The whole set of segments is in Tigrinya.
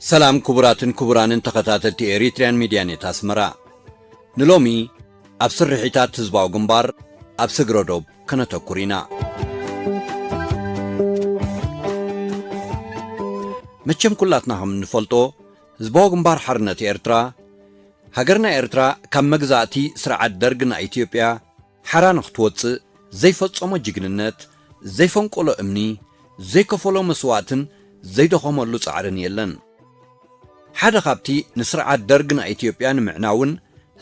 ሰላም ክቡራትን ክቡራንን ተኸታተልቲ ኤሪትሪያን ሚድያ ኔት ኣስመራ። ንሎሚ ኣብ ስርሒታት ህዝባዊ ግንባር ኣብ ስግረ ዶብ ከነተኩር ኢና። መቸም ኩላትና ከም እንፈልጦ ህዝባዊ ግንባር ሓርነት ኤርትራ፣ ሃገርና ኤርትራ ካብ መግዛእቲ ስርዓት ደርግ ናይ ኢትዮጵያ ሓራ ንክትወጽእ ዘይፈጸሞ ጅግንነት፣ ዘይፈንቆሎ እምኒ፣ ዘይከፈሎ መስዋእትን ዘይደኸመሉ ጻዕርን የለን። ሓደ ካብቲ ንስርዓት ደርግ ናይ ኢትዮጵያ ንምዕናውን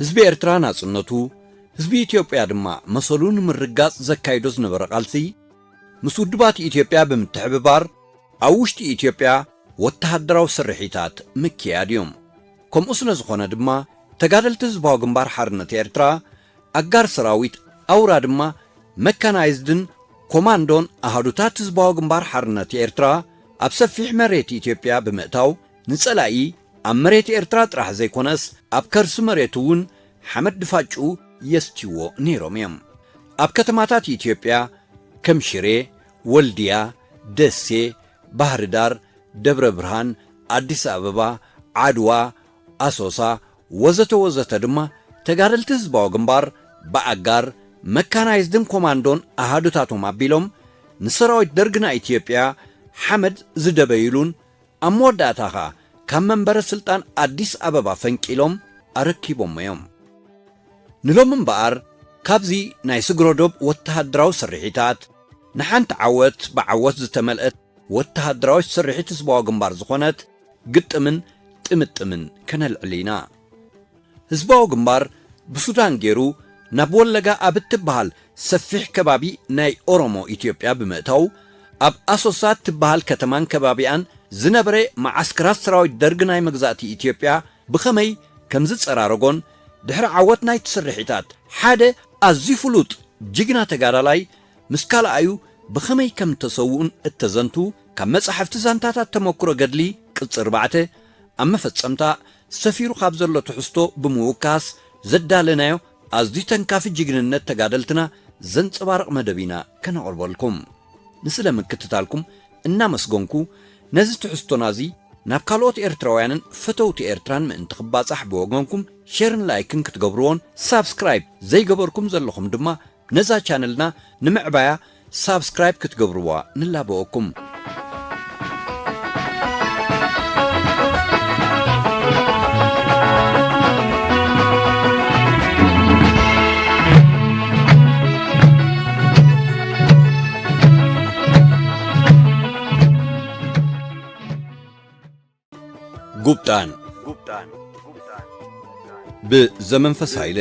ህዝቢ ኤርትራ ናጽነቱ፣ ህዝቢ ኢትዮጵያ ድማ መሰሉ ንምርጋጽ ዘካይዶ ዝነበረ ቃልሲ፣ ምስ ውድባት ኢትዮጵያ ብምትሕብባር ኣብ ውሽጢ ኢትዮጵያ ወተሃደራዊ ስርሒታት ምክያድ እዩ። ከምኡ ስለ ዝኾነ ድማ ተጋደልቲ ህዝባዊ ግንባር ሓርነት ኤርትራ ኣጋር ሰራዊት ኣውራ ድማ መካናይዝድን ኮማንዶን ኣሃዱታት ህዝባዊ ግንባር ሓርነት ኤርትራ ኣብ ሰፊሕ መሬት ኢትዮጵያ ብምእታው ንጸላኢ ኣብ መሬት ኤርትራ ጥራሕ ዘይኮነስ ኣብ ከርሲ መሬት እውን ሓመድ ድፋጭኡ የስትይዎ ነይሮም እዮም። ኣብ ከተማታት ኢትዮጵያ ከም ሽሬ፣ ወልድያ፣ ደሴ፣ ባህርዳር፣ ደብረ ብርሃን፣ ኣዲስ ኣበባ፣ ዓድዋ፣ ኣሶሳ፣ ወዘተ ወዘተ ድማ ተጋደልቲ ህዝባዊ ግንባር ብኣጋር መካናይዝድን ኮማንዶን ኣሃዱታቶም ኣቢሎም ንሰራዊት ደርግ ናይ ኢትዮጵያ ሓመድ ዝደበይሉን ኣብ መወዳእታ ኸኣ ካብ መንበረ ስልጣን ኣዲስ ኣበባ ፈንቂሎም ኣረኪቦሞ እዮም። ንሎሚ እምበኣር ካብዚ ናይ ስግረ ዶብ ወተሃደራዊ ስርሒታት ንሓንቲ ዓወት ብዓወት ዝተመልአት ወተሃደራዊ ስርሒት ህዝባዊ ግንባር ዝኾነት ግጥምን ጥምጥምን ከነልዕል ኢና። ህዝባዊ ግንባር ብሱዳን ገይሩ ናብ ወለጋ ኣብ እትበሃል ሰፊሕ ከባቢ ናይ ኦሮሞ ኢትዮጵያ ብምእታው፣ ኣብ ኣሶሳ እትበሃል ከተማን ከባቢኣን ዝነበረ መዓስከራት ሰራዊት ደርግ ናይ መግዛእቲ ኢትዮጵያ ብኸመይ ከም ዝጸራረጎን፣ ድሕሪ ዓወት ናይቲ ስርሒታት ሓደ ኣዝዩ ፍሉጥ ጅግና ተጋዳላይ ምስ ካልኣዩ ብኸመይ ከም እተሰውኡን እተዘንቱ ካብ መጻሕፍቲ ዛንታታት ተመኩሮ ገድሊ ቅጽ ኣርባዕተ ኣብ መፈጸምታ ሰፊሩ ካብ ዘሎ ትሕዝቶ ብምውካስ ዘዳለናዮ ኣዝዩ ተንካፊ ጅግንነት ተጋደልትና ዘንጸባርቕ መደብ ኢና ከነቕርበልኩም። ንስለ ምክትታልኩም እናመስገንኩ፣ ነዚ ትሕዝቶና እዚ ናብ ካልኦት ኤርትራውያንን ፈተውቲ ኤርትራን ምእንቲ ክባጻሕ ብወገንኩም ሸርን ላይክን ክትገብርዎን ሳብስክራይብ ዘይገበርኩም ዘለኹም ድማ ነዛ ቻነልና ንምዕባያ ሳብስክራይብ ክትገብርዋ ንላበወኩም። ጉብጣን ብዘመንፈስ ሃይለ።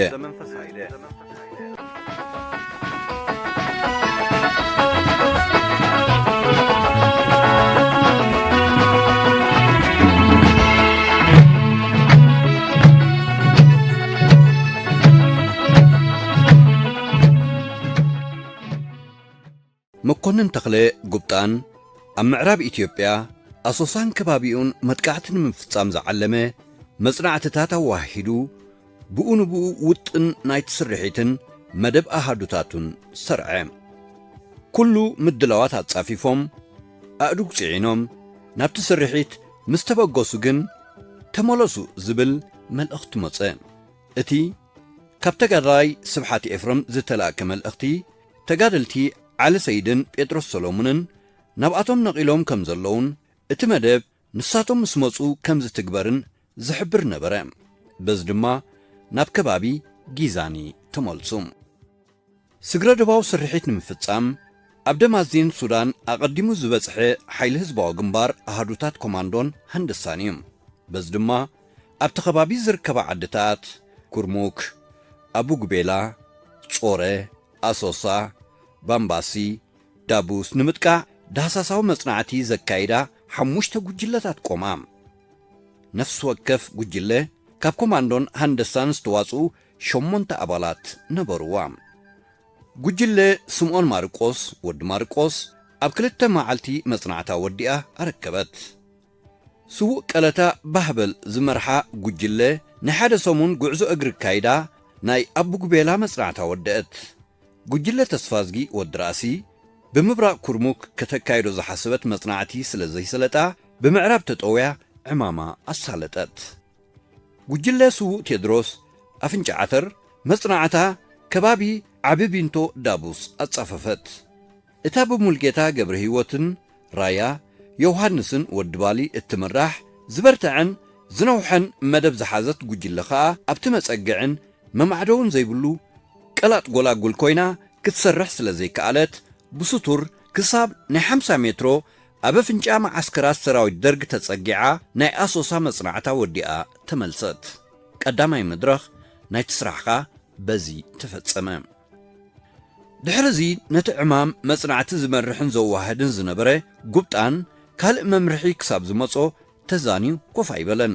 መኮንን ተኽለ ጉብጣን ኣብ ምዕራብ ኢትዮጵያ ኣሶሳን ከባቢኡን መጥቃዕቲ ንምፍጻም ዝዓለመ መጽናዕትታት ኣወሃሂዱ፣ ብኡ ንብኡ ውጥን ናይቲ ስርሒትን መደብ ኣሃዱታቱን ሰርዐ። ኩሉ ምድላዋት ኣጻፊፎም፣ ኣእዱግ ጽዒኖም፣ ናብቲ ስርሒት ምስ ተበገሱ ግን፣ "ተመለሱ" ዝብል መልእኽቲ መጸ። እቲ ካብ ተጋዳላይ ስብሓት ኤፍረም ዝተላእከ መልእኽቲ፣ ተጋደልቲ ዓሊ ሰይድን ጴጥሮስ ሰሎሙንን ናብኣቶም ነቒሎም ከም ዘለዉን፣ እቲ መደብ ንሳቶም ምስ መጹ ከም ዝትግበርን ዝሕብር ነበረ። በዚ ድማ ናብ ከባቢ ጊዛኒ ተመልሱ። ስግረ ዶባዊ ስርሒት ንምፍጻም፣ ኣብ ደማዚን ሱዳን ኣቐዲሙ ዝበጽሐ ሓይሊ ህዝባዊ ግንባር ኣሃዱታት ኮማንዶን ሃንደሳን እዩ። በዚ ድማ ኣብቲ ከባቢ ዝርከባ ዓድታት ኩርሙክ፣ ኣቡጉቤላ፣ ጾረ፣ ኣሶሳ፣ ባምባሲ፣ ዳቡስ ንምጥቃዕ ዳህሳሳዊ መጽናዕቲ ዘካይዳ ሓሙሽተ ጉጅለታት ቆማ። ነፍሲ ወከፍ ጉጅለ ካብ ኮማንዶን ሃንደሳን ዝተዋጽኡ ሸሞንተ ኣባላት ነበርዋ። ጉጅለ ስምኦን ማርቆስ፣ ወዲ ማርቆስ፣ ኣብ ክልተ መዓልቲ መጽናዕታ ወዲኣ ኣረከበት። ስዉእ ቀለታ ባህበል ዝመርሓ ጉጅለ ንሓደ ሰሙን ጉዕዞ እግሪ ካይዳ ናይ ኣቡጉቤላ መጽናዕታ ወደአት። ጉጅለ ተስፋዝጊ ወዲ ራእሲ ብምብራቕ ኩርሙክ ከተካይዶ ዝሓሰበት መጽናዕቲ ስለ ዘይሰለጣ ብምዕራብ ተጠውያ ዕማማ ኣሳለጠት። ጉጅለ ስዉእ ቴድሮስ ኣፍንጫ ዓተር መጽናዕታ ከባቢ ዓቢ ቢንቶ ዳቡስ ኣጻፈፈት። እታ ብሙልጌታ ገብረ ህይወትን ራያ ዮውሃንስን ወዲ ባሊ እትምራሕ ዝበርትዐን ዝነውሐን መደብ ዝሓዘት ጉጅለ ኸኣ ኣብቲ መጸግዕን መማዕደውን ዘይብሉ ቀላጥ ጎላጉል ኮይና ክትሰርሕ ስለ ዘይከኣለት ብስቱር ክሳብ ናይ ሓምሳ ሜትሮ ኣብ ኣፍንጫ መዓስከራት ሰራዊት ደርግ ተጸጊዓ ናይ ኣሶሳ መጽናዕታ ወዲኣ ተመልሰት። ቀዳማይ መድረኽ ናይቲ ስራሕ ኸኣ በዚ ተፈጸመ። ድሕርዚ ነቲ ዕማም መጽናዕቲ ዝመርሕን ዘዋህድን ዝነበረ ጉብጣን ካልእ መምርሒ ክሳብ ዝመጾ ተዛንዩ ኮፍ ኣይበለን።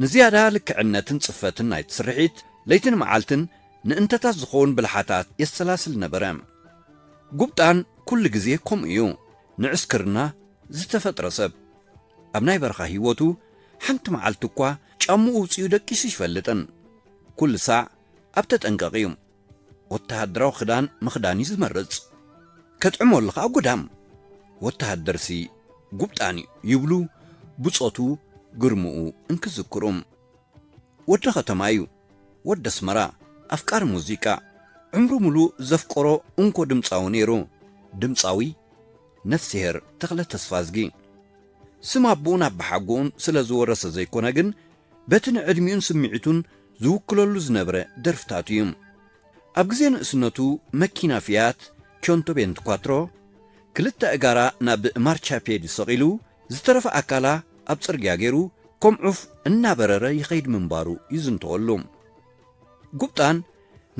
ንዝያዳ ልክዕነትን ጽፈትን ናይቲ ስርሒት ለይትን መዓልትን ንእንተታት ዝኸውን ብልሓታት የሰላስል ነበረ። ጉብጣን ኩሉ ግዜ ከምኡ እዩ። ንዕስክርና ዝተፈጥረ ሰብ። ኣብ ናይ በረኻ ህይወቱ ሓንቲ መዓልቲ እኳ ጫምኡ ውጽኡ ደቂሱ ይፈልጥን። ኩሉ ሳዕ ኣብ ተጠንቀቕ እዩ። ወተሃደራዊ ክዳን ምኽዳን እዩ ዝመርጽ። ከጥዕመሉ ኸኣ ጉዳም። ወተሃደርሲ ጉብጣን እዩ ይብሉ ብጾቱ ግርምኡ እንክዝክሩ። ወዲ ኸተማ እዩ። ወዲ ኣስመራ፣ ኣፍቃሪ ሙዚቃ። ዕምሩ ምሉእ ዘፍቀሮ እንኮ ድምጻዊ ነይሩ። ድምጻዊ ነፍስሄር ተኽለ ተስፋዝጊ። ስም ኣቦኡን ኣባሓጎኡን ስለ ዝወረሰ ዘይኮነ ግን፣ በቲ ንዕድሚኡን ስምዒቱን ዝውክለሉ ዝነበረ ደርፍታቱ እዩ። ኣብ ግዜ ንእስነቱ መኪና ፊያት ኪዮንቶ ቤንትኳትሮ፣ ክልተ ኣእጋራ ናብ ማርቻ ፔድ ሰቒሉ፣ ዝተረፈ ኣካላ ኣብ ጽርግያ ገይሩ፣ ከም ዑፍ እናበረረ ይኸይድ ምንባሩ ይዝንተወሉ። ጉብጣን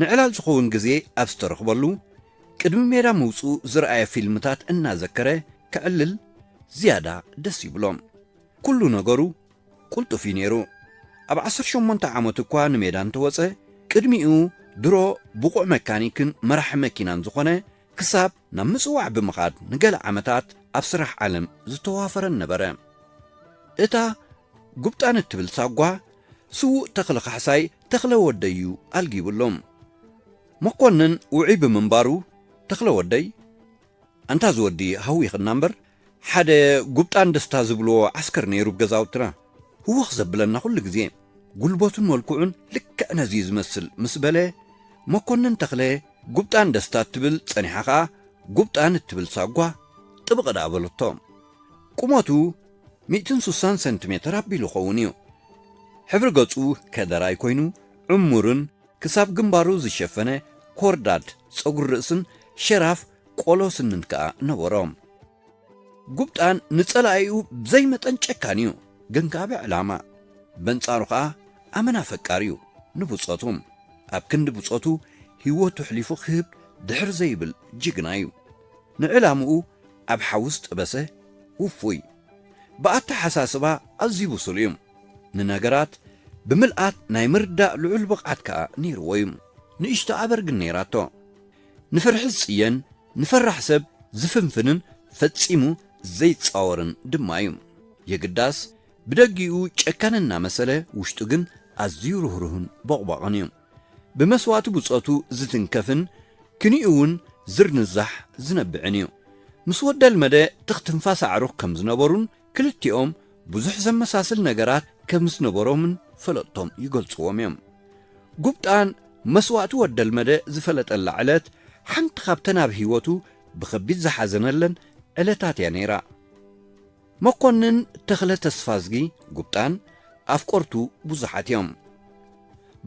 ንዕላል ዝኸውን ግዜ ኣብ ዝተረኽበሉ፣ ቅድሚ ሜዳ ምውጽኡ ዝረኣየ ፊልምታት እናዘከረ ከዕልል ዝያዳ ደስ ይብሎ። ኩሉ ነገሩ ቁልጡፍ እዩ ነይሩ። ኣብ ዓሰርተ ሸሞንተ ዓመቱ እኳ ንሜዳ እንተወጸ፣ ቅድሚኡ ድሮ ብቑዕ መካኒክን መራሒ መኪናን ዝኾነ፣ ክሳብ ናብ ምጽዋዕ ብምኻድ ንገለ ዓመታት ኣብ ስራሕ ዓለም ዝተዋፈረን ነበረ። እታ ጉብጣን እትብል ሳጓ፣ ስዉእ ተኽለ ካሕሳይ ተኽለ ወደይ እዩ ኣልጊብሉ። መኮንን ውዑይ ብምንባሩ፣ "ተኽለ ወደይ፣ ኣንታ ዝወዲ ሃዊኽና እምበር፣ ሓደ ጉብጣን ደስታ ዝብልዎ ዓስከር ነይሩ ብገዛውትና። ህወኽ ዘብለና ኩሉ ግዜ። ጉልበቱን መልክዑን ልክዕ ነዚ እዩ ዝመስል" ምስ በለ፣ መኮንን ተኽለ ጉብጣን ደስታ እትብል ጸኒሓ ኸኣ ጉብጣን እትብል ሳጓ ጥብቕ ደኣ በለቶ። ቁመቱ ሚእትን ስሳን ሰንቲሜተር ኣቢሉ ኸውን እዩ። ሕብሪ ገጹ ከደራይ ኮይኑ፣ ዕሙርን ክሳብ ግንባሩ ዝሸፈነ ኮርዳድ ጸጉሪ ርእስን ሸራፍ ቆሎ ስንን ከኣ ነበሮ። ጉብጣን ንጸላኢኡ ብዘይ መጠን ጨካን እዩ፣ ግን ከኣ ብዕላማ። በንጻሩ ከኣ ኣመና ፈቃሪ እዩ ንብጾቱ። ኣብ ክንዲ ብጾቱ ህይወቱ ኣሕሊፉ ክህብ ድሕር ዘይብል ጅግና እዩ። ንዕላምኡ ኣብ ሓዊ ዝጠበሰ ውፉይ። ብኣተሓሳስባ ኣዝዩ ብሱል እዩ። ንነገራት ብምልኣት ናይ ምርዳእ ልዑል ብቕዓት ከኣ ነይርዎ እዩ። ንእሽቶ ኣበር ግን ነይራቶ። ንፍርሒ ዝጽየን ንፈራሕ ሰብ ዝፍንፍንን ፈጺሙ ዘይጻወርን ድማ እዩ። የግዳስ ብደጊኡ ጨካን እናመሰለ ውሽጡ ግን ኣዝዩ ርህሩህን ቦቕቧቕን እዩ። ብመስዋእቲ ብጾቱ ዝትንከፍን ክንኡ እውን ዝርንዛሕ ዝነብዕን እዩ። ምስ ወዲ ኣልመደ ትኽ ትንፋስ ኣዕሩኽ ከም ዝነበሩን ክልቲኦም ብዙሕ ዘመሳስል ነገራት ከም ዝነበሮምን ፈለጥቶም ይገልጽዎም እዮም። ጉብጣን መስዋእቲ ወዲ ኣልመደ ዝፈለጠላ ዕለት ሓንቲ ካብተን ኣብ ህይወቱ ብኸቢድ ዝሓዘነለን ዕለታት እያ ነይራ። መኮንን ተኽለ ተስፋዝጊ ጉብጣን ኣፍቀርቱ ብዙሓት እዮም።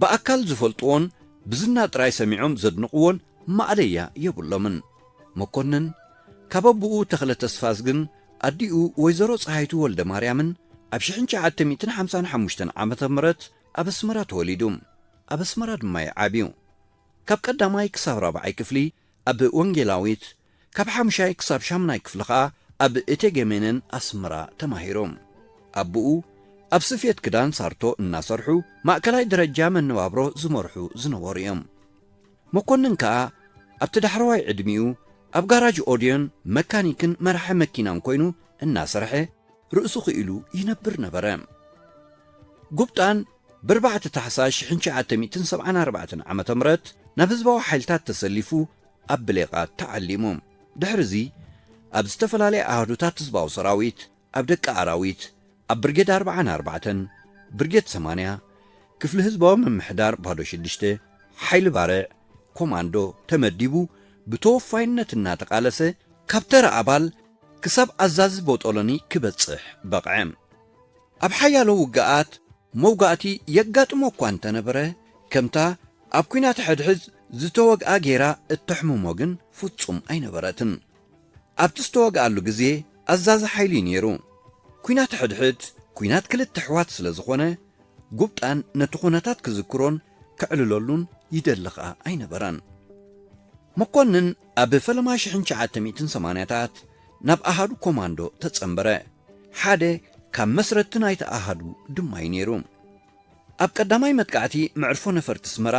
ብኣካል ዝፈልጥዎን ብዝና ጥራይ ሰሚዖም ዘድንቕዎን ማእለያ የብሎምን። መኮንን ካብ ኣቦኡ ተኽለ ተስፋዝግን ኣዲኡ ወይዘሮ ጸሃይቱ ወልደ ማርያምን ኣብ ሽሕን ትሽዓተ ሚእትን ሓምሳን ሓሙሽተን ዓመተ ምህረት ኣብ ኣስመራ ተወሊዱ። ኣብ ኣስመራ ድማ እዩ ዓብዩ። ካብ ቀዳማይ ክሳብ ራብዓይ ክፍሊ ኣብ ወንጌላዊት፣ ካብ ሓምሻይ ክሳብ ሻምናይ ክፍሊ ኸኣ ኣብ እቴጌ መነን ኣስመራ ተማሂሮም። ኣቦኡ ኣብ ስፌት ክዳን ሳርቶ እናሰርሑ ማእከላይ ደረጃ መነባብሮ ዝመርሑ ዝነበሩ እዮም። መኮንን ከኣ ኣብቲ ዳሕረዋይ ዕድሚኡ ኣብ ጋራጅ ኦድዮን መካኒክን መራሒ መኪናን ኮይኑ እናሰርሐ ርእሱ ክኢሉ ይነብር ነበረ። ጉብጣን ብኣርባዕተ ታሕሳስ ሽሕን ትሽዓተ ሚእትን ሰብዓን ኣርባዕተን ዓመተ ምህረት ናብ ህዝባዊ ሓይልታት ተሰሊፉ ኣብ ብሌቓት ተዓሊሙ። ድሕርዚ ኣብ ዝተፈላለያ ኣሃዱታት ህዝባዊ ሰራዊት፣ ኣብ ደቂ ኣራዊት፣ ኣብ ብርጌድ ኣርባዓን ኣርባዕተን፣ ብርጌድ ሰማንያ፣ ክፍሊ ህዝባዊ ምምሕዳር ባዶ ሽዱሽተ፣ ሓይሊ ባርዕ፣ ኮማንዶ ተመዲቡ ብተወፋይነት እናተቓለሰ ካብ ተራ ኣባል ክሳብ ኣዛዚ ቦጦሎኒ ክበጽሕ በቕዐ። ኣብ ሓያሎ ውግኣት መውጋእቲ የጋጥሞ እኳ እንተነበረ፣ ከምታ ኣብ ኲናት ሕድሕድ ዝተወግኣ ጌራ እተሕምሞ ግን ፍጹም ኣይነበረትን። ኣብቲ ዝተወግኣሉ ግዜ ኣዛዚ ሓይሊ ነይሩ። ኲናት ሕድሕድ ኲናት ክልተ ኣሕዋት ስለ ዝኾነ፣ ጉብጣን ነቲ ኩነታት ክዝክሮን ከዕልለሉን ይደሊ ኸኣ ኣይነበረን። መኮንን ኣብ ፈለማ ሽሕን ትሽዓተ ሚእትን ሰማንያታት ናብ ኣሃዱ ኮማንዶ ተጸንበረ። ሓደ ካብ መስረትቲ ናይቲ ኣሃዱ ድማ እዩ ነይሩ። ኣብ ቀዳማይ መጥቃዕቲ መዕርፎ ነፈርቲ ኣስመራ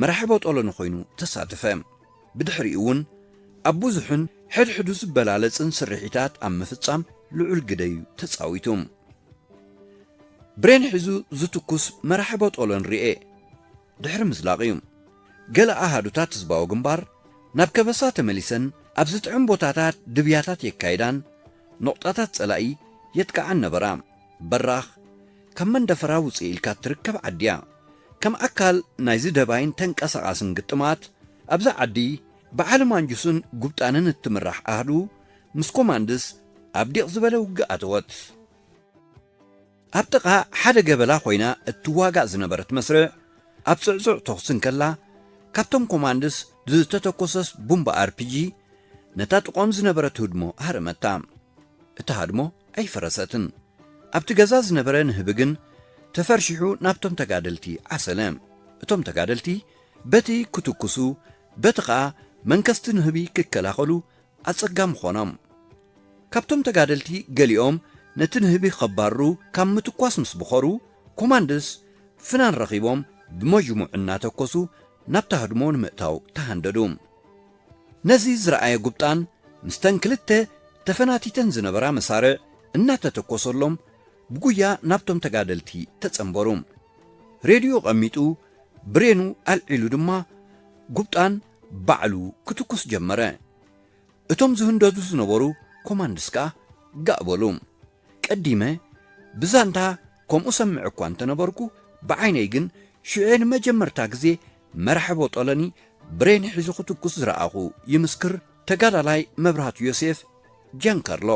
መራሒ ቦጦሎኒ ኮይኑ ተሳተፈ። ብድሕሪኡ እውን ኣብ ብዙሕን ሕድሕዱ ዝበላለጽን ስርሒታት ኣብ ምፍጻም ልዑል ግደ እዩ ተጻዊቱ። ብሬን ሒዙ ዝትኩስ መራሒ ቦጦሎኒ ርኤ ድሕሪ ምዝላቕ እዩ። ገለ ኣሃዱታት ህዝባዊ ግንባር ናብ ከበሳ ተመሊሰን ኣብ ዝጥዕም ቦታታት ድብያታት የካይዳን ነቑጣታት ጸላኢ የጥቅዓን ነበራ። በራኽ ካብ መንደፈራ ውጽእ ኢልካ እትርከብ ዓዲ እያ። ከም ኣካል ናይዚ ደባይን ተንቀሳቓስን ግጥማት፣ ኣብዛ ዓዲ ብዓሊ ማንጁስን ጉብጣንን እትምራሕ ኣሃዱ ምስ ኮማንድስ ኣብ ዲቕ ዝበለ ውግእ ኣተወት። ኣብ ጥቓ ሓደ ገበላ ኮይና እትዋጋእ ዝነበረት መስርዕ፣ ኣብ ጽዕጹዕ ተኹሲ እንከላ፣ ካብቶም ኮማንድስ ዝተተኮሰስ ቡምባ ኣርፒጂ ነታ ጥቖም ዝነበረት ህድሞ ሃረመታ። እታ ሃድሞ ኣይፈረሰትን። ኣብቲ ገዛ ዝነበረ ንህቢ ግን ተፈርሺሑ ናብቶም ተጋደልቲ ዓሰለ። እቶም ተጋደልቲ በቲ ክትኩሱ፣ በቲ ኸኣ መንከስቲ ንህቢ ክከላኸሉ ኣጸጋሚ ኾኖም። ካብቶም ተጋደልቲ ገሊኦም ነቲ ንህቢ ኸባርሩ ካብ ምትኳስ ምስ በኸሩ፣ ኮማንድስ ፍናን ረኺቦም ብመጅሙዕ እናተኮሱ ናብታ ህድሞ ንምእታው ተሃንደዱ። ነዚ ዝረኣየ ጉብጣን፣ ምስተን ክልተ ተፈናቲተን ዝነበራ መሳርዕ እናተተኮሰሎም፣ ብጉያ ናብቶም ተጋደልቲ ተጸንበሩ። ሬድዮ ቀሚጡ፣ ብሬኑ ኣልዒሉ ድማ፣ ጉብጣን ባዕሉ ክትኩስ ጀመረ። እቶም ዝህንደዱ ዝነበሩ ኮማንድስ ከኣ ጋእ በሉ። ቀዲመ ብዛንታ ከምኡ ሰምዕ እኳ እንተነበርኩ፣ ብዓይነይ ግን ሽዑ ንመጀመርታ ግዜ መራሒ ቦጦሎኒ ብሬን ሒዙ ክትኩስ ዝረኣኹ፣ ይምስክር ተጋዳላይ መብራህቱ ዮሴፍ፣ ጃንካርሎ።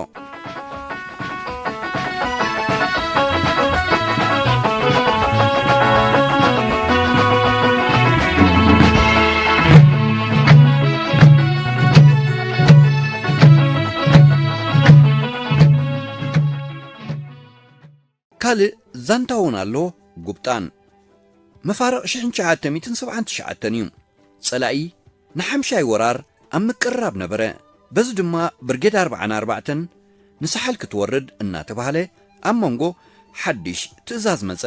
ካልእ ዛንታ እውን ኣሎ። ጉብጣን መፋርቕ ሽሕን ትሽዓተ ሚእትን ሰብዓን ትሽዓተን እዩ። ጸላኢ ንሓምሻይ ወራር ኣብ ምቅርራብ ነበረ። በዚ ድማ ብርጌድ ኣርባዓን ኣርባዕተን ንሳሕል ክትወርድ እናተባህለ ኣብ መንጎ ሓድሽ ትእዛዝ መጸ።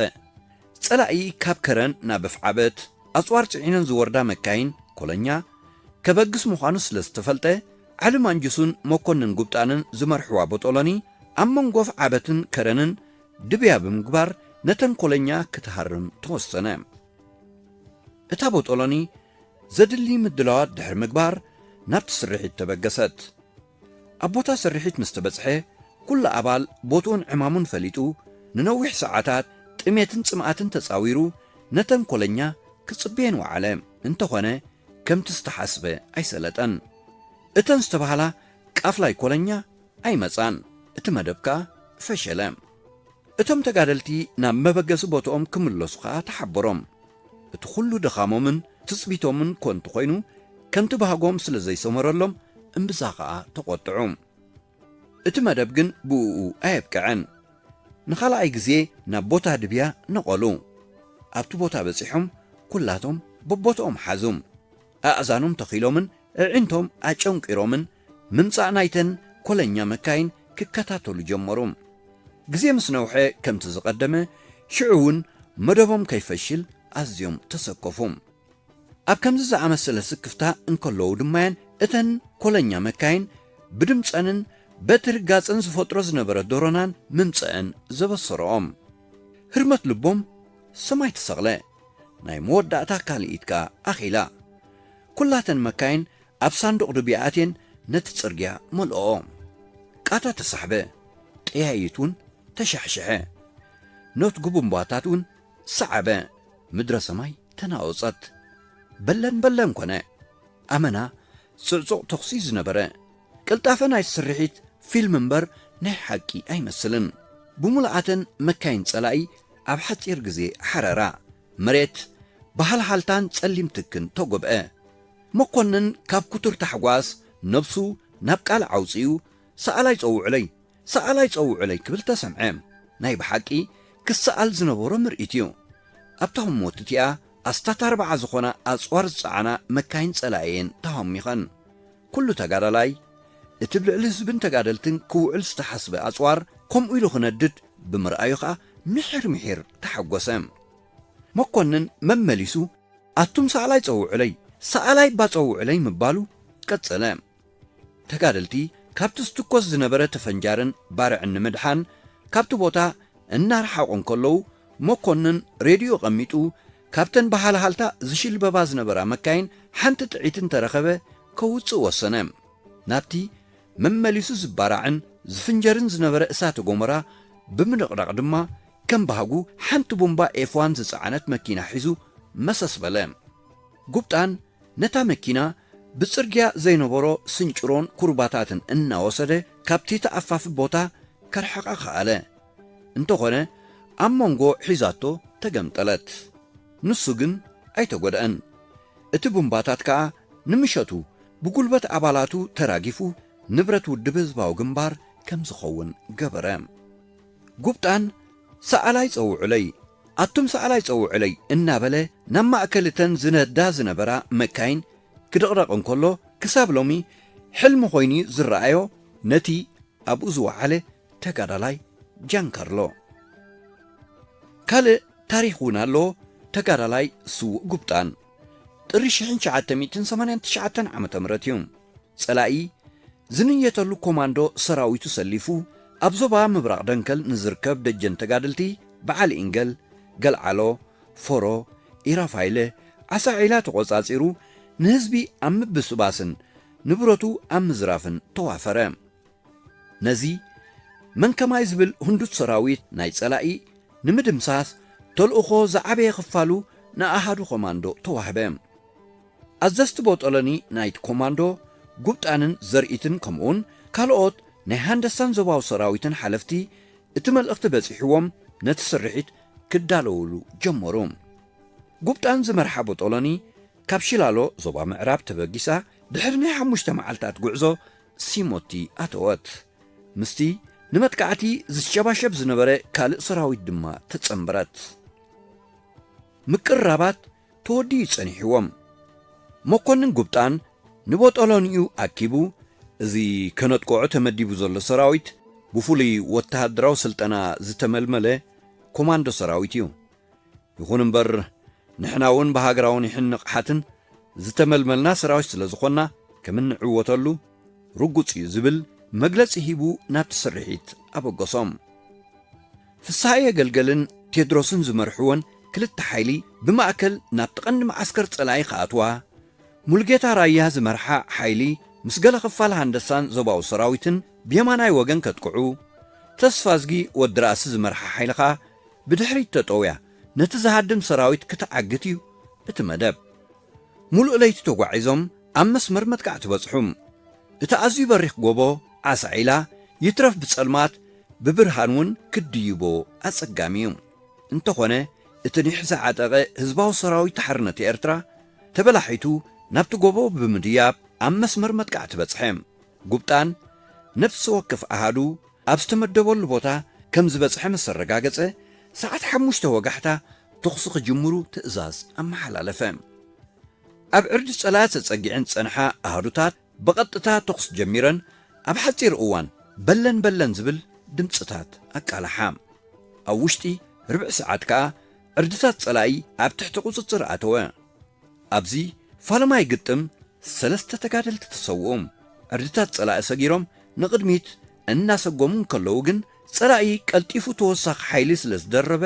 ጸላኢ ካብ ከረን ናብ ኣፍዓበት ኣጽዋር ጽዒነን ዝወርዳ መካይን ኮለኛ ከበግስ ምዃኑ ስለ ዝተፈልጠ፣ ዓሊ ማንጁስን መኮንን ጉብጣንን ዝመርሕዋ ቦጦሎኒ ኣብ መንጎ ኣፍዓበትን ከረንን ድብያ ብምግባር ነተን ኮለኛ ክትሃርም ተወሰነ። እታ ቦጦሎኒ ዘድሊ ምድላዋት ድሕሪ ምግባር ናብቲ ስርሒት ተበገሰት። ኣብ ቦታ ስርሒት ምስ ተበጽሐ፣ ኩሉ ኣባል ቦትኡን ዕማሙን ፈሊጡ፣ ንነዊሕ ሰዓታት ጥሜትን ጽምኣትን ተጻዊሩ ነተን ኮለኛ ክጽበየን ወዓለ። እንተኾነ፣ ከምቲ ዝተሓስበ ኣይሰለጠን። እተን ዝተባህላ ቃፍላይ ኮለኛ ኣይመጻን። እቲ መደብ ከኣ ፈሸለ። እቶም ተጋደልቲ ናብ መበገሲ ቦትኦም ክምለሱ ከኣ ተሓበሮም። እቲ ኩሉ ድኻሞምን ትጽቢቶምን ኮንቱ ኮይኑ፣ ከምቲ ባህጎም ስለ ዘይሰመረሎም፣ እምብዛ ከኣ ተቖጥዑ። እቲ መደብ ግን ብእኡ ኣየብቅዐን። ንኻልኣይ ግዜ ናብ ቦታ ድብያ ነቐሉ። ኣብቲ ቦታ በጺሖም፣ ኩላቶም በቦትኦም ሓዙ። ኣእዛኖም ተኺሎምን ኣዒንቶም ኣጨንቂሮምን ምምጻእ ናይተን ኮለኛ መካይን ክከታተሉ ጀመሩ። ግዜ ምስ ነውሐ፣ ከምቲ ዝቐደመ፣ ሽዑ እውን መደቦም ከይፈሽል ኣዝዮም ተሰከፉ። ኣብ ከምዚ ዝኣመሰለ ስክፍታ እንከለዉ ድማየን እተን ኮለኛ መካይን ብድምጸንን በቲ ርጋጽን ዝፈጥሮ ዝነበረ ዶሮናን ምምጸአን ዘበሰረኦም። ህርመት ልቦም ሰማይ ተሰቕለ። ናይ መወዳእታ ካልኢት ከኣ ኣኺላ። ኩላተን መካይን ኣብ ሳንዱቕ ድቢያ ኣትየን ነቲ ጽርግያ መልኦኦ። ቃታ ተሳሕበ። ጠያይት እውን ተሻሕሸሐ። ኖትጉ ቡምባታት እውን ሰዓበ። ምድረ ሰማይ ተናወጸት። በለን በለን ኮነ። ኣመና ጽዕጹቕ ተኹሲ ዝነበረ። ቅልጣፈ ናይ ስርሒት ፊልም እምበር ናይ ሓቂ ኣይመስልን። ብምሉኣተን መካይን ጸላኢ ኣብ ሓጺር ግዜ ሓረራ። መሬት ብሃልሃልታን ጸሊም ትክን ተጎብአ። መኮንን ካብ ክቱር ታሕጓስ ነብሱ ናብ ቃልዕ ኣውጺኡ፣ "ሰኣላይ ጸውዑለይ፣ ሰኣላይ ጸውዑለይ" ክብል ተሰምዐ። ናይ ብሓቂ ክሰኣል ዝነበሮ ምርኢት እዩ። ኣብታ ህሞት እቲኣ ኣስታት ኣርብዓ ዝኾና ኣጽዋር ዝጸዓና መካይን ጸላኢ እየን ተሃሚኸን። ኩሉ ተጋዳላይ፣ እቲ ብልዕሊ ህዝብን ተጋደልትን ክውዕል ዝተሓስበ ኣጽዋር ከምኡ ኢሉ ክነድድ ብምርኣዩ ኸኣ ምሒር ምሒር ተሓጎሰ። መኮንን መመሊሱ፣ "ኣቱም ሰኣላይ ጸውዑለይ፣ ሰኣላይ እባ ጸውዑለይ" ምባሉ ቀጸለ። ተጋደልቲ ካብቲ ዝትኮስ ዝነበረ ተፈንጃርን ባርዕን ንምድሓን ካብቲ ቦታ እናረሓቑ እንከለዉ፣ መኮንን ሬድዮ ቀሚጡ፣ ካብተን ብሃልሃልታ ዝሽልበባ ዝነበራ መካይን ሓንቲ ጥዒት እንተረኸበ ከውጽእ ወሰነ። ናብቲ መመሊሱ ዝባራዕን ዝፍንጀርን ዝነበረ እሳተ ጎመራ ብምንቕናቕ ድማ፣ ከም ባህጉ ሓንቲ ቡምባ ኤፍ ዋን ዝጸዓነት መኪና ሒዙ መሰስ በለ። ጉብጣን ነታ መኪና ብጽርግያ ዘይነበሮ ስንጭሮን ኩርባታትን እናወሰደ ካብቲ ተኣፋፊ ቦታ ከርሕቓ ከኣለ። እንተኾነ፣ ኣብ መንጎ ሒዛቶ ተገምጠለት። ንሱ ግን ኣይተጎድአን። እቲ ቡምባታት ከኣ ንምሸቱ ብጉልበት ኣባላቱ ተራጊፉ፣ ንብረት ውድብ ህዝባዊ ግንባር ከም ዝኸውን ገበረ። ጉብጣን "ሰኣላይ ጸውዑለይ፣ ኣቱም ሰኣላይ ጸውዑለይ" እናበለ ናብ ማእከል እተን ዝነዳ ዝነበራ መካይን ክድቕደቕ እንከሎ፣ ክሳብ ሎሚ ሕልሚ ኮይኑ ዝረኣዮ ነቲ ኣብኡ ዝወዓለ ተጋዳላይ ጃንካርሎ። ካልእ ታሪኽ እውን ኣለዎ። ተጋዳላይ ስዉእ ጉብጣን ጥሪ ሽሕን ትሽዓተ ሚእትን ሰማንያን ትሽዓተን ዓመተ ምህረት እዩ። ጸላኢ ዝንየተሉ ኮማንዶ ሰራዊቱ ሰሊፉ፣ ኣብ ዞባ ምብራቕ ደንከል ንዝርከብ ደጀን ተጋደልቲ በዓል ኢንገል፣ ገልዓሎ፣ ፎሮ፣ ኢራፋይለ፣ ዓሳ ዒላ ተቖጻጺሩ፣ ንህዝቢ ኣብ ምብስባስን ንብረቱ ኣብ ምዝራፍን ተዋፈረ። ነዚ መን ከማይ ዝብል ህንዱት ሰራዊት ናይ ጸላኢ ንምድምሳስ ተልእኾ ዝዓበየ ክፋሉ ንኣሃዱ ኮማንዶ ተዋህበ። ኣዘዝቲ ቦጦሎኒ ናይቲ ኮማንዶ፣ ጉብጣንን ዘርኢትን፣ ከምኡውን ካልኦት ናይ ሃንደሳን ዞባዊ ሰራዊትን ሓለፍቲ፣ እቲ መልእኽቲ በጺሕዎም ነቲ ስርሒት ክዳለውሉ ጀመሩ። ጉብጣን ዝመርሓ ቦጦሎኒ ካብ ሽላሎ ዞባ ምዕራብ ተበጊሳ ድሕሪ ናይ ሓሙሽተ መዓልታት ጉዕዞ ሲሞቲ ኣተወት። ምስቲ ንመጥቃዕቲ ዝሸባሸብ ዝነበረ ካልእ ሰራዊት ድማ ተጸንበረት። ምቅርራባት ተወዲኡ ጸኒሕዎም። መኮንን ጉብጣን ንቦጦሎኒኡ ኣኪቡ፣ እዚ ከነጥቅዖ ተመዲቡ ዘሎ ሰራዊት ብፍሉይ ወተሃደራዊ ስልጠና ዝተመልመለ ኮማንዶ ሰራዊት እዩ። ይኹን እምበር፣ ንሕና እውን ብሃገራዊ ኒሕን ንቕሓትን ዝተመልመልና ሰራዊት ስለ ዝኾንና፣ ከም እንዕወተሉ ርጉጽ እዩ ዝብል መግለጺ ሂቡ ናብቲ ስርሒት ኣበገሶም። ፍስሃየ ገልገልን ቴድሮስን ዝመርሕወን ክልተ ሓይሊ ብማእከል ናብቲ ቀንዲ መዓስከር ጸላኢ ክኣትዋ፣ ሙሉጌታ ራያ ዝመርሓ ሓይሊ ምስ ገለ ክፋል ሃንደሳን ዞባዊ ሰራዊትን ብየማናይ ወገን ከጥቅዑ፣ ተስፋዝጊ ወዲ ራእሲ ዝመርሓ ሓይሊ ኸኣ ብድሕሪት ተጠውያ ነቲ ዝሃድም ሰራዊት ክትዓግት እዩ እቲ መደብ። ሙሉእ ለይቲ ተጓዒዞም ኣብ መስመር መጥቃዕቲ በጽሑ። እቲ ኣዝዩ በሪኽ ጎቦ ዓሳ ዒላ ይትረፍ ብጸልማት ብብርሃን እውን ክድይቦ ኣጸጋሚ እዩ። እንተኾነ፣ እቲ ኒሕ ዝዓጠቐ ህዝባዊ ሰራዊት ሓርነት ኤርትራ ተበላሒቱ ናብቲ ጎቦ ብምድያብ ኣብ መስመር መጥቃዕቲ በጽሐ። ጉብጣን ነፍሲ ወከፍ ኣሃዱ ኣብ ዝተመደበሉ ቦታ ከም ዝበጽሐ ምስ ኣረጋገጸ፣ ሰዓት ሓሙሽተ ወጋሕታ ተኹሲ ክጅምሩ ትእዛዝ ኣመሓላለፈ። ኣብ ዕርዲ ጸላኢ ተጸጊዐን ዝጸንሓ ኣሃዱታት ብቐጥታ ተኹስ ጀሚረን ኣብ ሓጺር እዋን በለን በለን ዝብል ድምጽታት ኣቃልሓ። ኣብ ውሽጢ ርብዒ ሰዓት ከኣ ዕርድታት ጸላኢ ኣብ ትሕቲ ቁጽጽር ኣተወ። ኣብዚ ፋለማይ ግጥም ሰለስተ ተጋደልቲ ተሰውኡ። ዕርድታት ጸላኢ ሰጊሮም ንቕድሚት እናሰጎሙ እንከለዉ ግን ጸላኢ ቀልጢፉ ተወሳኺ ሓይሊ ስለ ዝደረበ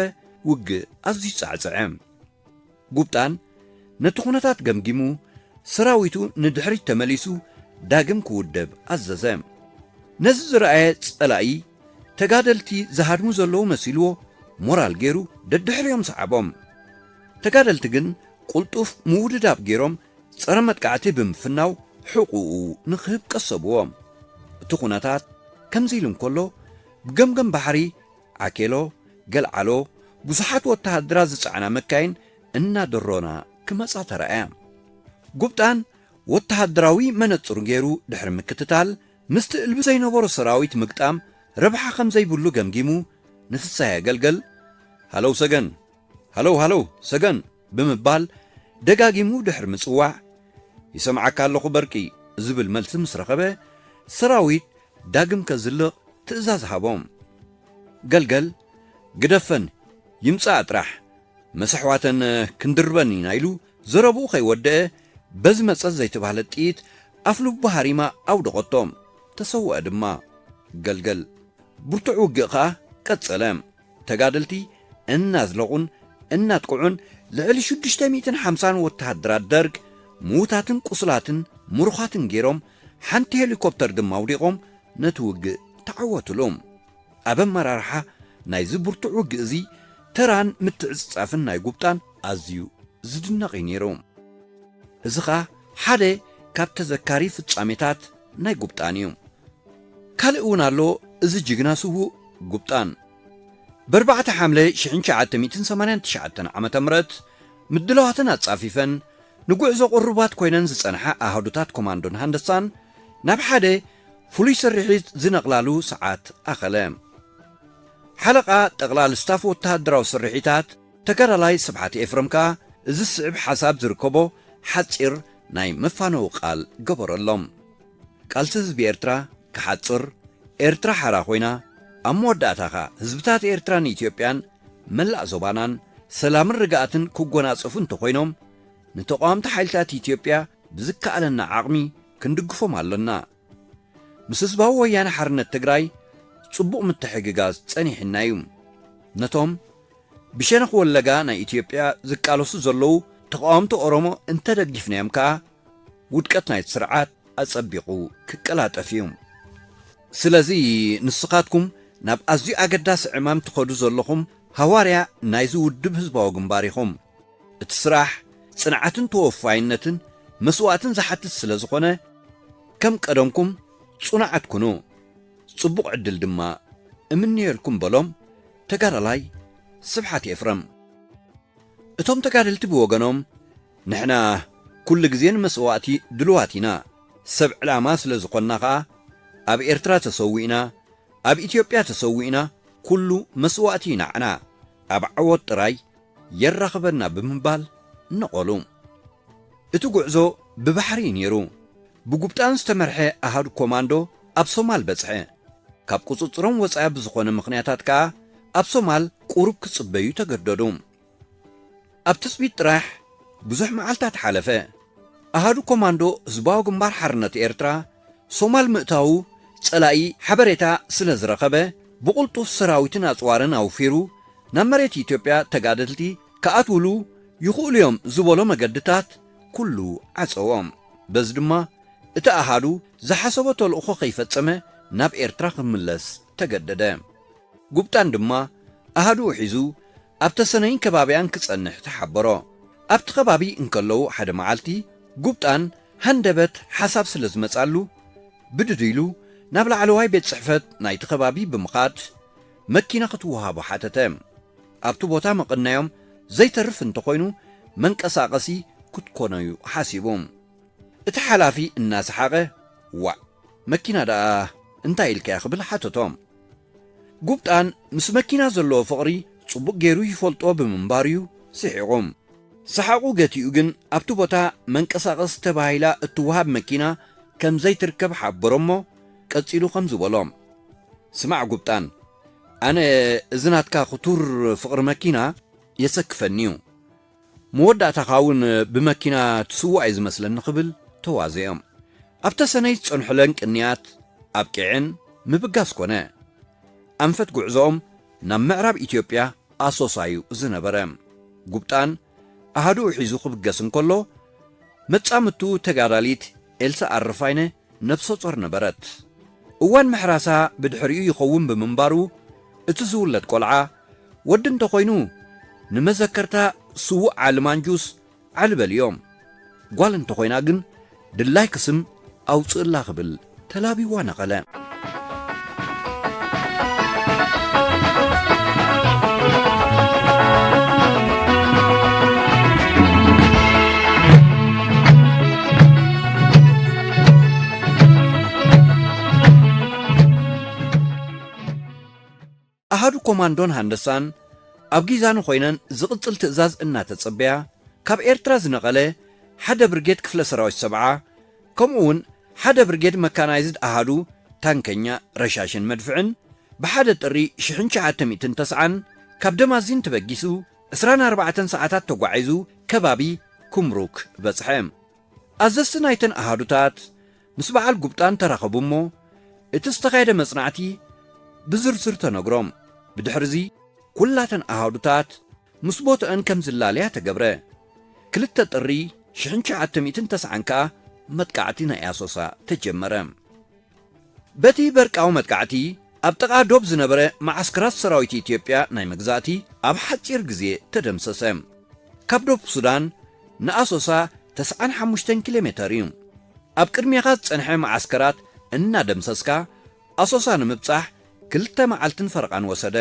ውግእ ኣዝዩ ጻዕጸዐ። ጉብጣን ነቲ ኩነታት ገምጊሙ ሰራዊቱ ንድሕሪት ተመሊሱ ዳግም ክውደብ ኣዘዘ። ነዚ ዝረኣየ ጸላኢ ተጋደልቲ ዝሃድሙ ዘለዉ መሲልዎ ሞራል ገይሩ ደድሕሪኦም ሰዓቦም። ተጋደልቲ ግን ቁልጡፍ ምውድዳብ ገይሮም ጸረ መጥቃዕቲ ብምፍናው ሕቑኡ ንክህብ ቀሰብዎ። እቲ ኩነታት ከምዚ ኢሉ እንከሎ ብገምገም ባሕሪ ዓኬሎ፣ ገልዓሎ ብዙሓት ወተሃደራት ዝጸዓና መካይን እናደሮና ክመጻ ተራእያ። ጉብጣን ወተሃደራዊ መነጽሩ ገይሩ ድሕሪ ምክትታል ምስቲ እልቢ ዘይነበሮ ሰራዊት ምግጣም ረብሓ ከም ዘይብሉ ገምጊሙ ንፍሳይ ኣገልገል ሃለው ሰገን፣ ሃለው ሃለው ሰገን ብምባል ደጋጊሙ ድሕሪ ምጽዋዕ ይሰምዓካ ኣለኹ በርቂ ዝብል መልሲ ምስ ረኸበ ሰራዊት ዳግም ከዝልቕ ትእዛዝ ሃቦም። ገልገል ግደፈን ይምጻእ ጥራሕ መሰሕዋተን ክንድርበን ኢና ኢሉ ዘረብኡ ከይወደአ በዚ መጸት ዘይተባህለት ጥይት ኣፍልቡ ሃሪማ ኣውደቐቶ። ተሰወአ ድማ። ገልገል ብርቱዕ ውግእ ኸኣ ቀጸለ። ተጋደልቲ እናዝለቑን እናጥቅዑን ልዕሊ ሽዱሽተ ሚእትን ሓምሳን ወተሃደራት ደርግ ምዉታትን ቁስላትን ምሩኻትን ገይሮም ሓንቲ ሄሊኮፕተር ድማ ኣውዲቖም ነቲ ውግእ ተዓወትሉ። ኣብ ኣመራርሓ ናይዚ ብርቱዕ ውግእ እዚ ተራን ምትዕጽጻፍን ናይ ጉብጣን ኣዝዩ ዝድነቕ እዩ ነይሩ። እዚ ኸኣ ሓደ ካብ ተዘካሪ ፍጻሜታት ናይ ጉብጣን እዩ። ካልእ እውን ኣሎ። እዚ ጅግና ስዉእ ጉብጣን ብኣርባዕተ ሓምለ ሽሕን ትሽዓተ ሚእትን ሰማንያን ትሽዓተን ዓመተ ምህረት ምድላዋትን ኣጻፊፈን ንጉዕዞ ቅሩባት ኮይነን ዝጸንሓ ኣሃዱታት ኮማንዶን ሃንደሳን ናብ ሓደ ፍሉይ ስርሒት ዝነቕላሉ ሰዓት ኣኸለ። ሓለቓ ጠቕላል ስታፍ ወተሃደራዊ ስርሒታት ተጋዳላይ ስብሓት ኤፍረም ከኣ እዚ ዝስዕብ ሓሳብ ዝርከቦ ሓጺር ናይ መፋነዊ ቃል ገበረሎም። ቃልሲ ህዝቢ ኤርትራ ክሓጽር፣ ኤርትራ ሓራ ኮይና፣ ኣብ መወዳእታ ከኣ ህዝብታት ኤርትራን ኢትዮጵያን መላእ ዞባናን ሰላምን ርግኣትን ክጎናጸፉ እንተኾይኖም፣ ንተቓወምቲ ሓይልታት ኢትዮጵያ ብዝከኣለና ዓቕሚ ክንድግፎም ኣሎና። ምስ ህዝባዊ ወያነ ሓርነት ትግራይ ጽቡቕ ምትሕግጋዝ ጸኒሕና እዩ። ነቶም ብሸነኽ ወለጋ ናይ ኢትዮጵያ ዝቃለሱ ዘለዉ ተቓወምቲ ኦሮሞ እንተደጊፍናዮም ከኣ፣ ውድቀት ናይቲ ስርዓት ኣጸቢቑ ክቀላጠፍ እዩ። ስለዚ ንስኻትኩም ናብ ኣዝዩ ኣገዳሲ ዕማም ትኸዱ ዘለኹም ሃዋርያ ናይዚ ውድብ ህዝባዊ ግንባር ኢኹም። እቲ ስራሕ ጽንዓትን ተወፋይነትን መስዋእትን ዝሓትት ስለ ዝኾነ፣ ከም ቀደምኩም ጽኑዓት ኩኑ። ጽቡቕ ዕድል ድማ እምንየልኩም በሎም ተጋዳላይ ስብሓት ኤፍረም። እቶም ተጋደልቲ ብወገኖም፣ ንሕና ኩሉ ግዜ ንመስዋእቲ ድሉዋት ኢና። ሰብ ዕላማ ስለ ዝኾንና ኸኣ፣ ኣብ ኤርትራ ተሰዊእና፣ ኣብ ኢትዮጵያ ተሰዊእና፣ ኩሉ መስዋእቲ እዩ ንዓና። ኣብ ዓወት ጥራይ የራኽበና ብምባል ነቐሉ። እቲ ጉዕዞ ብባሕሪ እዩ ነይሩ። ብጉብጣን ዝተመርሐ ኣሃዱ ኮማንዶ ኣብ ሶማል በጽሐ። ካብ ቁጽጽሮም ወጻኢ ብዝኾነ ምኽንያታት ከኣ ኣብ ሶማል ቁሩብ ክጽበዩ ተገደዱ። ኣብ ትጽቢት ጥራሕ ብዙሕ መዓልታት ሓለፈ። ኣሃዱ ኮማንዶ ህዝባዊ ግንባር ሓርነት ኤርትራ ሶማል ምእታዉ ጸላኢ ሓበሬታ ስለ ዝረኸበ፣ ብቕልጡፍ ሰራዊትን ኣጽዋርን ኣውፊሩ ናብ መሬት ኢትዮጵያ ተጋደልቲ ክኣትውሉ ይኽእሉ እዮም ዝበሎ መገድታት ኩሉ ዓጸዎም። በዚ ድማ እቲ ኣሃዱ ዝሓሰቦ ተልእኾ ከይፈጸመ ናብ ኤርትራ ክምለስ ተገደደ። ጉብጣን ድማ ኣሃዱኡ ሒዙ ኣብ ተሰነይን ከባቢኣን ክጸንሕ ተሓበሮ። ኣብቲ ከባቢ እንከለዉ ሓደ መዓልቲ ጉብጣን ሃንደበት ሓሳብ ስለ ዝመጻሉ፣ ብድድ ኢሉ ናብ ላዕለዋይ ቤት ጽሕፈት ናይቲ ከባቢ ብምኻድ መኪና ክትወሃቦ ሓተተ። ኣብቲ ቦታ መቐናዮም ዘይተርፍ እንተኾይኑ መንቀሳቐሲ ክትኮኖዩ ሓሲቡ። እቲ ሓላፊ እናሰሓቐ፣ "ዋእ፣ መኪና ደኣ እንታይ ኢልካያ?" ክብል ሓተቶ። ጉብጣን ምስ መኪና ዘለዎ ፍቕሪ ጽቡቕ ገይሩ ይፈልጦ ብምንባሩ'ዩ ስሒቑ። ሰሓቑ ገቲኡ ግን ኣብቲ ቦታ መንቀሳቐስ ተባሂላ እትወሃብ መኪና ከም ዘይትርከብ ሓበሮ እሞ ቀጺሉ ከምዚ በሎ። ስማዕ ጉብጣን፣ ኣነ እዚ ናትካ ክቱር ፍቕሪ መኪና የሰክፈኒ እዩ። መወዳእታኻ እውን ብመኪና ትስዋእ እዩ ዝመስለኒ ክብል ተዋዘኦም። ኣብ ተሰነይ ዝጸንሑለን ቅንያት ኣብቂዐን ምብጋስ ኮነ። ኣንፈት ጉዕዞኦም ናብ ምዕራብ ኢትዮጵያ ኣሶሳ እዩ ዝነበረ። ጉብጣን ኣሃዱኡ ሒዙ ክብገስ እንከሎ፣ መጻምቱ ተጋዳሊት ኤልሳ ኣረፋይነ ነብሰ ጾር ነበረት። እዋን ምሕራሳ ብድሕሪኡ ይኸውን ብምንባሩ፣ እቲ ዝውለድ ቆልዓ ወዲ እንተኾይኑ ንመዘከርታ ስዉእ ዓሊ ማንጁስ ዓሊ በልዮም። ጓል እንተኾይና ግን ድላይኪ ስም ኣውፅእላ ክብል ተላቢዋ ነቐለ። ኣሃዱ ኮማንዶን ሃንደሳን ኣብ ጊዛን ኮይነን ዝቕጽል ትእዛዝ እናተጸበያ፣ ካብ ኤርትራ ዝነቐለ ሓደ ብርጌድ ክፍለ ሰራዊት ሰብዓ፣ ከምኡ እውን ሓደ ብርጌድ መካናይዝድ ኣሃዱ ታንከኛ፣ ረሻሽን መድፍዕን፣ ብሓደ ጥሪ ሽሕን ትሽዓተ ሚእትን ተስዓን ካብ ደማዚን ተበጊሱ፣ ዕስራን ኣርባዕተን ሰዓታት ተጓዒዙ ከባቢ ኩምሩክ በጽሐ። ኣዘዝቲ ናይተን ኣሃዱታት ምስ በዓል ጉብጣን ተራኸቡ እሞ፣ እቲ ዝተኻየደ መጽናዕቲ ብዝርዝር ተነግሮም። ብድሕርዚ ኩላተን ኣሃዱታት ምስ ቦትአን ከም ዝላለያ ተገብረ። ክልተ ጥሪ ሽሕን ትሽዓተ ሚእትን ተስዓን ከኣ መጥቃዕቲ ናይ ኣሶሳ ተጀመረ። በቲ በርቃዊ መጥቃዕቲ ኣብ ጥቓ ዶብ ዝነበረ መዓስከራት ሰራዊት ኢትዮጵያ ናይ መግዛእቲ ኣብ ሓጺር ግዜ ተደምሰሰ። ካብ ዶብ ሱዳን ንኣሶሳ ተስዓን ሓሙሽተን ኪሎ ሜተር እዩ። ኣብ ቅድሜኻ ዝጸንሐ መዓስከራት እናደምሰስካ ኣሶሳ ንምብጻሕ ክልተ መዓልትን ፈረቓን ወሰደ።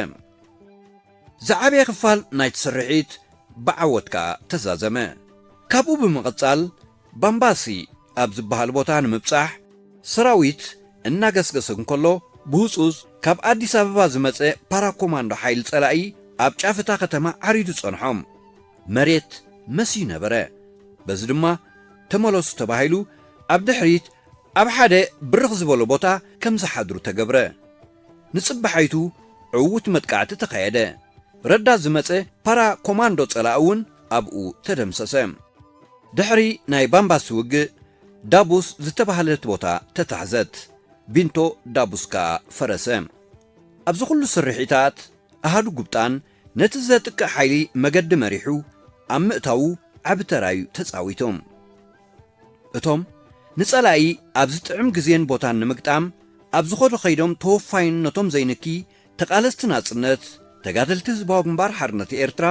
ዝዓበየ ክፋል ናይቲ ስርሒት ብዓወት ከኣ ተዛዘመ። ካብኡ ብምቕጻል ባምባሲ ኣብ ዝበሃል ቦታ ንምብጻሕ ሰራዊት እናገስገሰ እንከሎ፣ ብህጹጽ ካብ ኣዲስ ኣበባ ዝመጸ ፓራኮማንዶ ሓይሊ ጸላኢ ኣብ ጫፍ እታ ከተማ ዓሪዱ ጸንሖም። መሬት መስዩ ነበረ። በዚ ድማ ተመለሱ ተባሂሉ ኣብ ድሕሪት ኣብ ሓደ ብርኽ ዝበሎ ቦታ ከም ዝሓድሩ ተገብረ። ንጽባሓይቱ ዕዉት መጥቃዕቲ ተኻየደ። ረዳት ዝመጸ ፓራ ኮማንዶ ጸላኢ እውን ኣብኡ ተደምሰሰ። ድሕሪ ናይ ባምባሲ ውግእ ዳቡስ ዝተባህለት ቦታ ተታሕዘት። ቢንቶ ዳቡስ ከኣ ፈረሰ። ኣብዚ ኩሉ ስርሒታት ኣሃዱ ጉብጣን ነቲ ዘጥቅዕ ሓይሊ መገዲ መሪሑ ኣብ ምእታዉ ዓቢ ተራ እዩ ተጻዊቱ። እቶም ንጸላኢ ኣብዚ ጥዑም ግዜን ቦታን ንምግጣም ኣብ ዝኸዱ ከይዶም ተወፋይነቶም ዘይንኪ ተቓለስቲ ናጽነት፣ ተጋደልቲ ህዝባዊ ግንባር ሓርነት ኤርትራ፣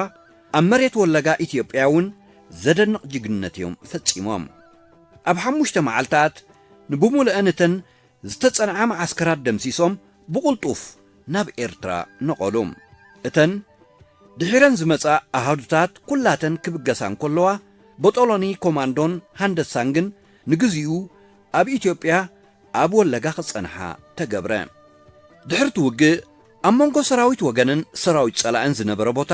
ኣብ መሬት ወለጋ ኢትዮጵያ እውን ዘደንቕ ጅግንነት እዮም ፈጺሞም። ኣብ ሓሙሽተ መዓልታት ንብምሉአን እተን ዝተጸንዓ መዓስከራት ደምሲሶም ብቕልጡፍ ናብ ኤርትራ ነቐሉ። እተን ድሒረን ዝመጻ ኣሃዱታት ኩላተን ክብገሳ እንከለዋ፣ ቦጦሎኒ ኮማንዶን ሃንደሳን ግን ንግዚኡ ኣብ ኢትዮጵያ ኣብ ወለጋ ክጸንሓ ተገብረ። ድሕርቲ ውግእ ኣብ መንጎ ሰራዊት ወገንን ሰራዊት ጸላእን ዝነበረ ቦታ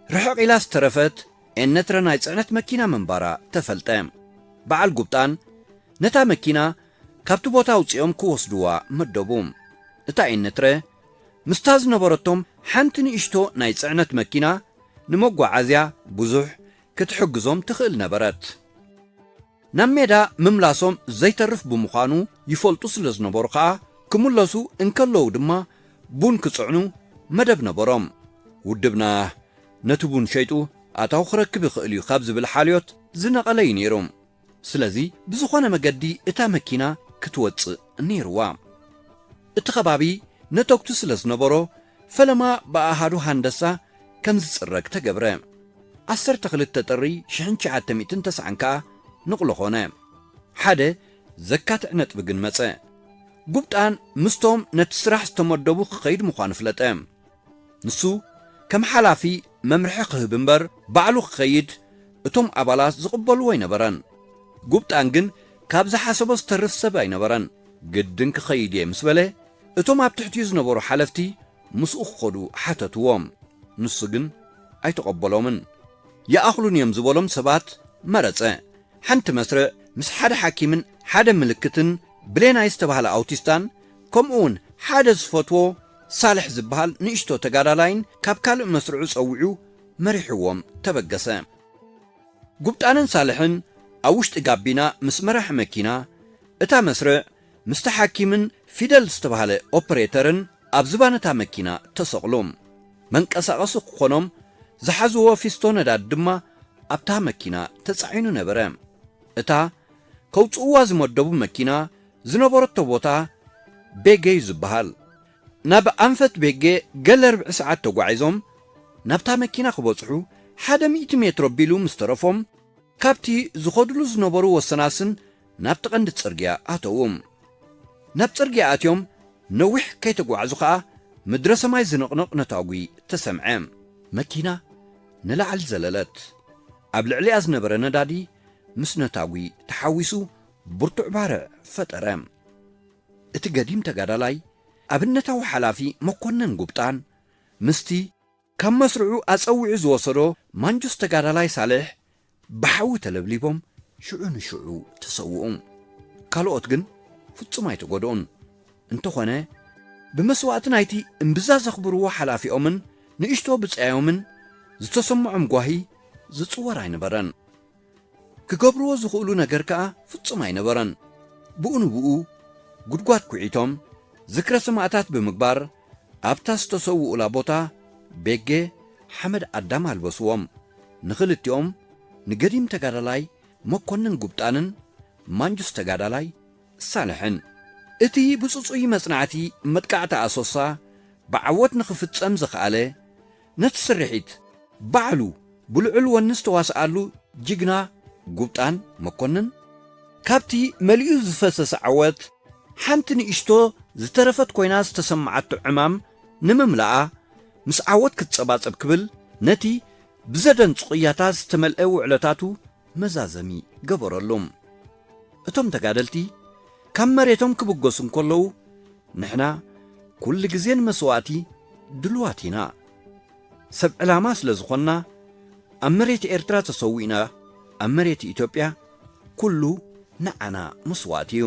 ርሕቕ ኢላ ዝተረፈት ኤነትረ ናይ ጽዕነት መኪና ምንባራ ተፈልጠ። በዓል ጉብጣን ነታ መኪና ካብቲ ቦታ ኣውጺኦም ክወስድዋ መደቡ። እታ ኤነትረ ምስታ ዝነበረቶም ሓንቲ ንእሽቶ ናይ ጽዕነት መኪና ንመጓዓዝያ ብዙሕ ክትሕግዞም ትኽእል ነበረት። ናብ ሜዳ ምምላሶም ዘይተርፍ ብምዃኑ ይፈልጡ ስለ ዝነበሩ ኸኣ፣ ክምለሱ እንከለዉ ድማ ቡን ክጽዕኑ መደብ ነበሮም። ውድብና ነቲ ቡን ሸይጡ ኣታዊ ክረክብ ይኽእል እዩ ካብ ዝብል ሓልዮት ዝነቐለ እዩ ነይሩ። ስለዚ ብዝኾነ መገዲ እታ መኪና ክትወጽእ ነይርዋ። እቲ ከባቢ ነተግቱ ስለ ዝነበሮ፣ ፈለማ ብኣሃዱ ሃንደሳ ከም ዝጽረግ ተገብረ። ዓሰርተ ክልተ ጥሪ ሽሕን ትሽዓተ ሚእትን ተስዓን ከኣ ንቕሎ ኾነ። ሓደ ዘካትዕ ነጥቢ ግን መጸ። ጉብጣን ምስቶም ነቲ ስራሕ ዝተመደቡ ክኸይድ ምዃኑ ፍለጠ። ንሱ ከም ሓላፊ መምርሒ ክህብ እምበር፣ ባዕሉ ክኸይድ እቶም ኣባላት ዝቕበልዎ ኣይነበረን። ጉብጣን ግን ካብ ዝሓሰቦ ዝተርፍ ሰብ ኣይነበረን። ግድን ክኸይድ እየ ምስ በለ፣ እቶም ኣብ ትሕቲኡ ዝነበሩ ሓለፍቲ ምስኡ ክኸዱ ሓተትዎ። ንሱ ግን ኣይተቐበሎምን። ይኣኽሉን እዮም ዝበሎም ሰባት መረጸ። ሓንቲ መስርዕ ምስ ሓደ ሓኪምን ሓደ ምልክትን ብሌናይ ዝተባህለ ኣውቲስታን ከምኡ እውን ሓደ ዝፈትዎ ሳልሕ ዝበሃል ንእሽቶ ተጋዳላይን ካብ ካልእ መስርዑ ጸዊዑ መሪሕዎም ተበገሰ። ጉብጣንን ሳልሕን ኣብ ውሽጢ ጋቢና ምስ መራሒ መኪና እታ መስርዕ ምስቲ ሓኪምን ፊደል ዝተባህለ ኦፕሬተርን ኣብ ዝባን እታ መኪና ተሰቕሉ። መንቀሳቐሲ ክኾኖም ዝሓዝዎ ፊስቶ ነዳዲ ድማ ኣብታ መኪና ተጻዒኑ ነበረ። እታ ከውጽእዋ ዝመደቡ መኪና ዝነበረቶ ቦታ ቤጌ እዩ ዝበሃል። ናብ ኣንፈት ቤጌ ገለ ርብዒ ሰዓት ተጓዒዞም ናብታ መኪና ክበጽሑ ሓደ ሚእቲ ሜትሮ ቢሉ ምስ ተረፎም ካብቲ ዝኸድሉ ዝነበሩ ወሰናስን ናብቲ ቀንዲ ጽርግያ ኣተዉ። ናብ ጽርግያ ኣትዮም ነዊሕ ከይተጓዕዙ ኸኣ ምድረ ሰማይ ዝንቕንቕ ነታጒ ተሰምዐ። መኪና ንላዕሊ ዘለለት። ኣብ ልዕሊኣ ዝነበረ ነዳዲ ምስ ነታጒ ተሓዊሱ ብርቱዕ ባርዕ ፈጠረ። እቲ ገዲም ተጋዳላይ ኣብነታዊ ሓላፊ መኮነን ጉብጣን ምስቲ ካብ መስርዑ ኣጸዊዑ ዝወሰዶ ማንጁስ ተጋዳላይ ሳልሕ ብሓዊ ተለብሊቦም ሽዑ ንሽዑ ተሰውኡ። ካልኦት ግን ፍጹም ኣይተጎድኡን። እንተኾነ ብመስዋእቲ ናይቲ እምብዛ ዘኽብርዎ ሓላፊኦምን ንእሽቶ ብጻዮምን ዝተሰምዖም ጓሂ ዝጽወር ኣይነበረን። ክገብርዎ ዝኽእሉ ነገር ከኣ ፍጹም ኣይነበረን። ብኡ ንብኡ ጉድጓድ ኩዒቶም ዝክረ ሰማእታት ብምግባር ኣብታ ዝተሰውኡላ ቦታ ቤጌ ሓመድ ኣዳም ኣልበስዎም። ንኽልቲኦም ንገዲም ተጋዳላይ መኮንን ጉብጣንን ማንጁስ ተጋዳላይ ሳልሕን። እቲ ብጽጹይ መጽናዕቲ መጥቃዕቲ ኣሶሳ ብዓወት ንኽፍጸም ዝኸኣለ ነቲ ስርሒት ባዕሉ ብልዑል ወኒ ዝተዋስኣሉ ጅግና ጉብጣን መኮንን ካብቲ መሊኡ ዝፈሰሰ ዓወት ሓንቲ ንእሽቶ ዝተረፈት ኮይና ዝተሰምዓቶ ዕማም ንምምላኣ ምስ ዓወት ክትጸባጸብ ክብል ነቲ ብዘደንጹ ቅያታት ዝተመልአ ውዕለታቱ መዛዘሚ ገበረሉ። እቶም ተጋደልቲ ካብ መሬቶም ክብገሱ እንከለዉ ንሕና ኩሉ ግዜ ንመስዋእቲ ድልዋት ኢና። ሰብ ዕላማ ስለ ዝኾንና ኣብ መሬት ኤርትራ ተሰዊእና ኣብ መሬት ኢትዮጵያ ኩሉ ንዓና መስዋእቲ እዩ።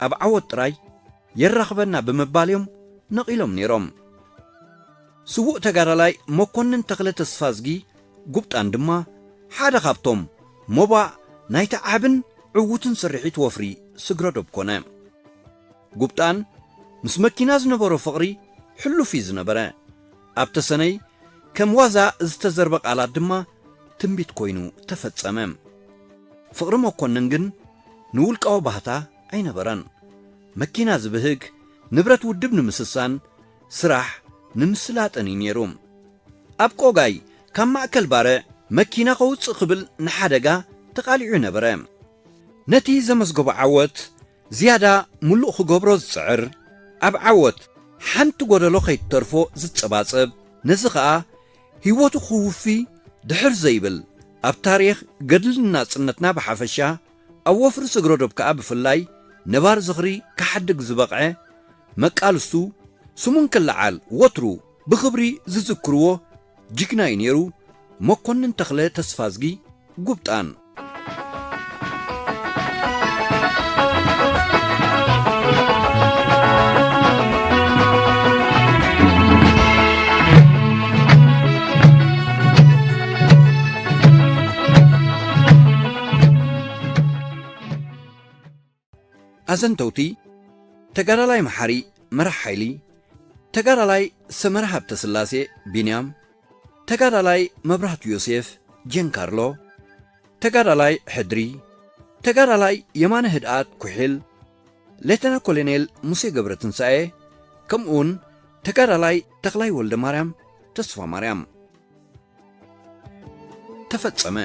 ኣብ ዓወት ጥራይ የራኽበና ብምባል እዮም ነቒሎም ነይሮም። ስዉእ ተጋዳላይ መኮንን ተኽለ ተስፋዝጊ ጉብጣን ድማ ሓደ ካብቶም ሞባእ ናይቲ ዓብን ዕዉትን ስርሒት ወፍሪ ስግረዶብ ኮነ። ጉብጣን ምስ መኪና ዝነበሮ ፍቕሪ ሕሉፍ እዩ ዝነበረ። ኣብ ተሰነይ ከም ዋዛ ዝተዘርበ ቃላት ድማ ትንቢት ኮይኑ ተፈጸመ። ፍቕሪ መኮንን ግን ንውልቃዊ ባህታ ኣይነበረን። መኪና ዝብህግ፣ ንብረት ውድብ ንምስሳን ስራሕ ንምስላጥን እዩ ነይሩ። ኣብ ቆጋይ ካብ ማእከል ባርዕ መኪና ከውጽእ ክብል ንሓደጋ ተቓሊዑ ነበረ። ነቲ ዘመዝገቦ ዓወት ዝያዳ ምሉእ ክገብሮ ዝጽዕር፣ ኣብ ዓወት ሓንቲ ጎደሎ ከይትተርፎ ዝጸባጸብ፣ ነዚ ኸኣ ህይወቱ ክውፊ ድሕር ዘይብል፣ ኣብ ታሪኽ ገድልን ናጽነትና ብሓፈሻ፣ ኣብ ወፍሪ ስግረዶብ ከኣ ብፍላይ ነባር ዝኽሪ ክሓድግ ዝበቕዐ መቃልስቱ፣ ስሙ እንክለዓል ወትሩ ብኽብሪ ዝዝክርዎ ጅግና እዩ ነይሩ፣ መኮንን ተኽለ ተስፋዝጊ ጉብጣን። ኣዘንተውቲ፣ ተጋዳላይ መሓሪ መራሕ ሓይሊ፣ ተጋዳላይ ሰመረ ሃብተስላሴ ቢንያም፣ ተጋዳላይ መብራህቱ ዮሴፍ ጀንካርሎ፣ ተጋዳላይ ሕድሪ፣ ተጋዳላይ የማነ ህድኣት ኩሒል፣ ሌተና ኮሎኔል ሙሴ ገብረትንሳኤ፣ ከምኡውን ተጋዳላይ ተኽላይ ወልደ ማርያም ተስፋ ማርያም። ተፈጸመ።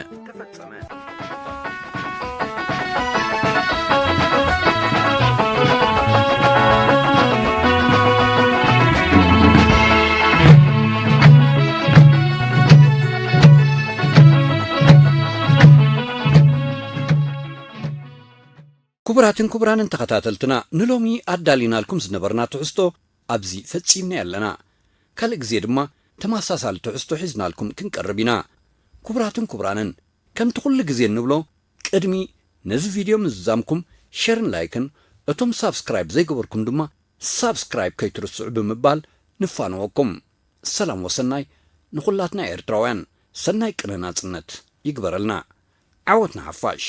ክቡራትን ክቡራንን ተኸታተልትና፣ ንሎሚ ኣዳሊናልኩም ዝነበርና ትሕዝቶ ኣብዚ ፈጺምና ኣለና። ካልእ ግዜ ድማ ተመሳሳሊ ትሕዝቶ ሒዝናልኩም ክንቀርብ ኢና። ክቡራትን ክቡራንን፣ ከምቲ ኩሉ ግዜ እንብሎ፣ ቅድሚ ነዚ ቪድዮ ምዝዛምኩም ሸርን ላይክን፣ እቶም ሳብስክራይብ ዘይገበርኩም ድማ ሳብስክራይብ ከይትርስዑ ብምባል ንፋነወኩም። ሰላም ወሰናይ ንኹላትና ኤርትራውያን፣ ሰናይ ቅነ ናጽነት ይግበረልና። ዓወት ንሓፋሽ።